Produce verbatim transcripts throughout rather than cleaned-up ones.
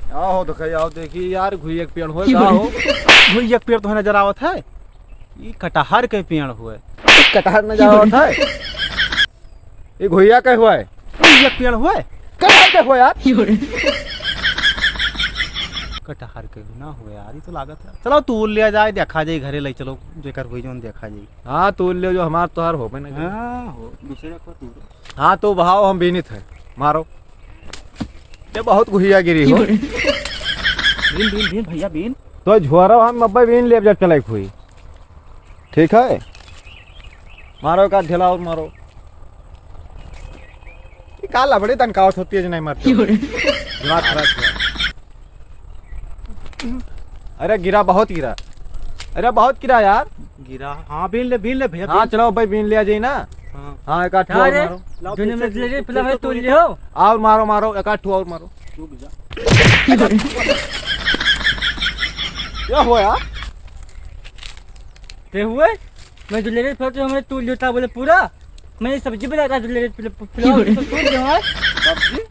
आओ, देखो, आओ, देखी यार, घुइया के पेड़ होए, का हो? घुइया के पेड़ तो नजर आवत है, ई कटहर के पेड़ होए। कटहर नजर आवत है, ई घुइया के होए। घुइया के पेड़ होए? कटहर के होए यार। कटहर के भी ना होए यार, ई तो लागत है। चलो, तोड़ लिया जाए, देखा जाए, घरे ले चलो, जेकर होई जौन देखा जाए। हाँ, तोड़ लियो, जो हमार तोहार होबे ना करे। हाँ, हो, दूसरे को तोड़ो। हाँ, तो बहाओ, हम बीनित है, मारो। ये बहुत घुइया गिरी हो। बीन, बीन, बीन, भैया, बीन। तो झोरा हम अब्बे बीन लेब जब चले हुई। ठीक है? मारो एक आध ढेला और मारो। ये का लबड़े तनकावत होती है जो नहीं मरते हो? दिमाग खराब किया। अरे गिरा, बहुत गिरा। अरे बहुत गिरा यार। गिरा? हाँ, बीन ले, बीन ले भैया, हाँ, बीन। चलो भाई, बीन लिया जाई ना। हाँ। हाँ, एक आध ठो का और रे? मारो। लाओ, दुनिया फिर में से, ले, फिर फिलहाल से है, तोड़ तोड़ लियो। और मारो, मारो, एक आध ठो और मारो। रुक जा। क्या हुआ यार? ते हुए? मैं दुलेरे फुला तो हमने तोड़ लियो था बोले पूरा। मैं सब्जी बना रहा दुलेरे फुला, फुला तो तोड़ लियो है। सब्जी?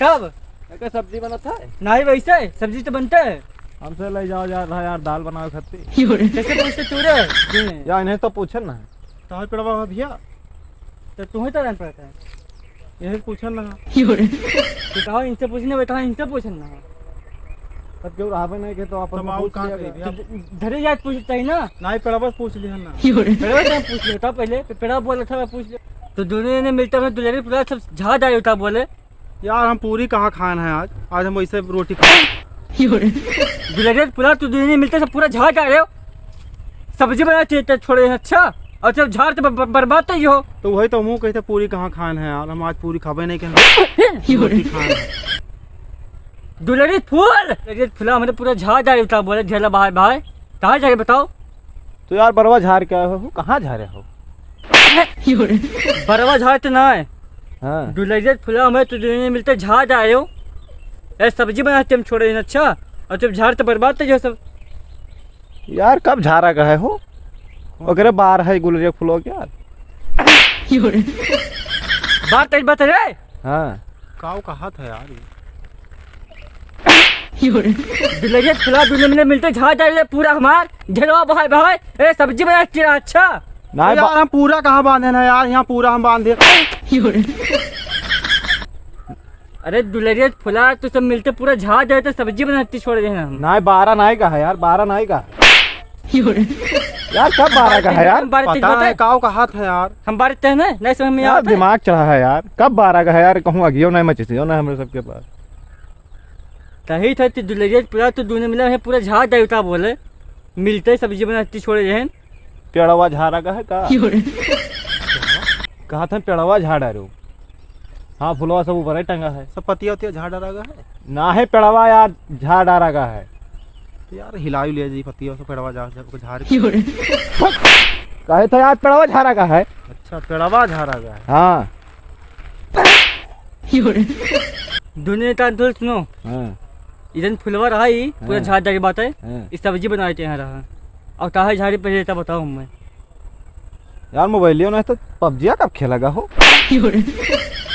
कब? एकर सब्जी बनत है? नहीं, वैसे सब्जी तो बनते है। हमसे ले जाओ जा रहा यार, दाल बनावे खातिर। कैसे पूछते तू रे? या इन्हें तो पूछन ना है। तोहर पेड़वा है भैया? तो तू ही तो रहन पड़ता है। यही पूछन ना। तो कहो इनसे पूछने, बैठा इनसे पूछन ना। तब क्यों रहबे नहीं के तो अपन तब में आऊ पूछ का लिया करी गया। भैया? तो धरे जात पूछता ही ना। नहीं, पेड़वा से पूछ लिया ना। पेड़वा से पूछ लिया था पहले, तो पेड़वा बोला था, मैं पूछ लिया। तो दोनों ने मिलता, मैं दुलेरी पूरा सब झाड़ डाले था बोले। यार, हम पूरी कहाँ खान है आज? आज हम वैसे रोटी खाए। दुलरिया फुला, तू दुनिया मिलते सब पूरा झाड़ डाले हो। सब्जी बना चाहिए तो छोड़े हैं, अच्छा? और जब झाड़ तो ब-, ब-, बर्बाद तो ही हो। तो वही तो मुँह कहते पूरी कहाँ खान है यार, हम आज पूरी खाबे नहीं करें। रोटी खान है। दुलरिया फूल, दुलरिया फुला, हमने पूरा झाड़ डाले था बोले, झेला भाई, भाई। कहाँ जाके बताओ? तो यार, बरवा झाड़ के आए हो, कहाँ झाड़े हो? बरवा झाड़ तो ना है। हाँ। दुलरिया फुला में तो दुनिया मिलते झाड़ आए हो। ए, सब्जी बनाते हम छोड़े हैं, अच्छा? और जब झाड़ तो बर्बाद तो जो सब। यार, कब झाड़ा गए हो? ओकरे बार है गुलरिया फुलो के यार। बार तेज बात रे। हाँ। काऊ कहा था यार ये? दुलरिया फुला दुनिया में मिलते झाड़ डाले पूरा हमार झेलवा बहाय बहाय। ए, सब्जी बना के रहा, अच्छा? नहीं, यार, बा- हम पूरा कहाँ बांधे ना यार, यहाँ पूरा हम बांधे। अरे दुलरिया फुला, तू सब मिलते पूरा झाड़ डाले तो सब्जी बनाते छोड़ रहे हैं हम। नहीं, बारह नहीं का है यार, बारह नहीं का है। यार, कब बारह का है यार? हम बारह पता तेज नहीं, बताए। काऊ कहा था यार। हम बारह तेज ना, नहीं समझ में यार, आवत है। दिमाग चढ़ा है यार, कब बारह का है यार, कहूँ अगियो नहीं मचिसियो ना हमरे सबके पास। तही था, तू दुलरिया फुला, तू दोनों मिला है, पूरा झाड़ डाले उठा बोले, मिलते सब्जी बनाते छोड़े रहे हैं। पेड़वा झाड़ा का है का? कहा था पेड़वा झाड़ा रो। हाँ, फुलवा सब ऊपर ही टंगा है। सब पतिया उतिया झाड़ डाला गया है? ना है, पेड़वा यार झाड़ डाला गया है। तो यार, हिला ही लिया जी पतिया से, पेड़वा झाड़, झाड़, झाड़ के। कहे था यार, पेड़वा झाड़ा का है। अच्छा, पेड़वा झाड़ा का है। हाँ। दुनिया तान थोड़ी सुनो। हाँ। इधन फुलवा रहा ही, पूरा हाँ। झाड़ डाली बात है। हाँ। इस सब्जी बनाए थे यहाँ रहा। और काहे झाड़ी पे रहता बताओ हमें। यार, मोबाइलियो ना तो पबजिया कब खेलेगा हो?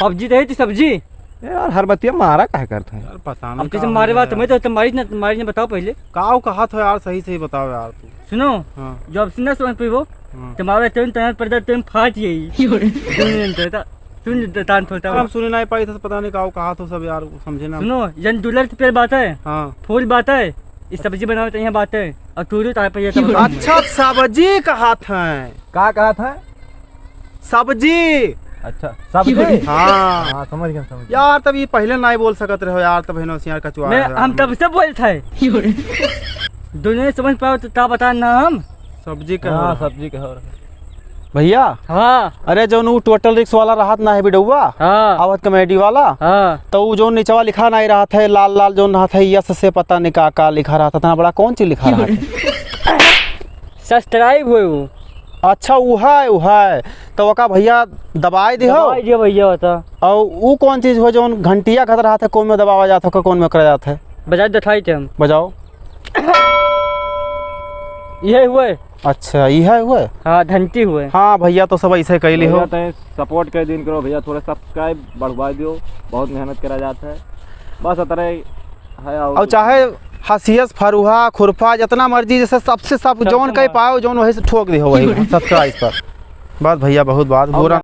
पबजी तो है तो सब्जी। ए यार, हर बतिया मारा काहे करत है? यार, पता नहीं अब कैसे का मारे हो बात, गया मैं तो, तो मारी ना, मारी ना, बताओ पहले। काऊ कहा था यार, सही सही बताओ यार तू। सुनो, हाँ। जो अब सुनना समझ पीबो, हाँ। तुम्हारे तुम, तुम्हारे पर्दा तुम फाट यही। सुन लेते था, सुन लेते तान थोड़ा। हम सुने नहीं पाई था, पता नहीं काऊ कहा था सब यार, समझे ना। सुनो, जन दुलर के पेड़ बात है, हाँ। फूल बात है, ये सब्जी बनावे तो यहाँ बात है, और तू तार पे ये सब अच्छा, सब्जी कहा था। का कहा था? सब्जी। अच्छा, सब्जी? हाँ। हाँ, समझ गया, समझ गया। यार, तब ये पहले नहीं बोल सकत रहो यार, तब है ना, होशियार कचुआ मैं, है यार। हम तब से बोलत है। दुनिया समझ पाओ तो ता बता ना हम। सब्जी का हाँ, हो रहा। सब्जी का हो रहा। भैया। हाँ। अरे, जौन उ टोटल रिक्स वाला रहत ना है बिडौआ, हाँ। आवत कॉमेडी वाला, हाँ। तो उ जौन निचवा लिखा नहीं रहत है, लाल लाल जौन रहत है, यस से पता नहीं का का लिखा रहत है, इतना बड़ा कौन चीज लिखा रहत है? सब्सक्राइब होए वो। अच्छा, उहै, उहै। तो ओका भैया दबाई दिहो। दबाई दियो भैया, बता। और उ कौन चीज हो जौन घंटिया खत रहत है, कौन में दबावा जात है, कौन में करा जात है? बजाय दिखाई थे हम। बजाओ। यही हुए। अच्छा, यही हुए? हाँ, घंटी हुए। हाँ भैया, तो सब ऐसे कैली हो। भैया, तैं सपोर्ट कर दिन करो भैया, थोड़ा सब्सक्राइब बढ़वा दियो, बहुत मेहनत करा जात है। बस अतरे है, और और चाहे हसियस, फरुहा, खुरपा, जितना मर्जी, जैसे सबसे सब, सबसे जौन कहीं मार। पाओ, जौन वही से ठोक दे हो वही subscribe पर। बस भैया, बहुत बात, और बुरा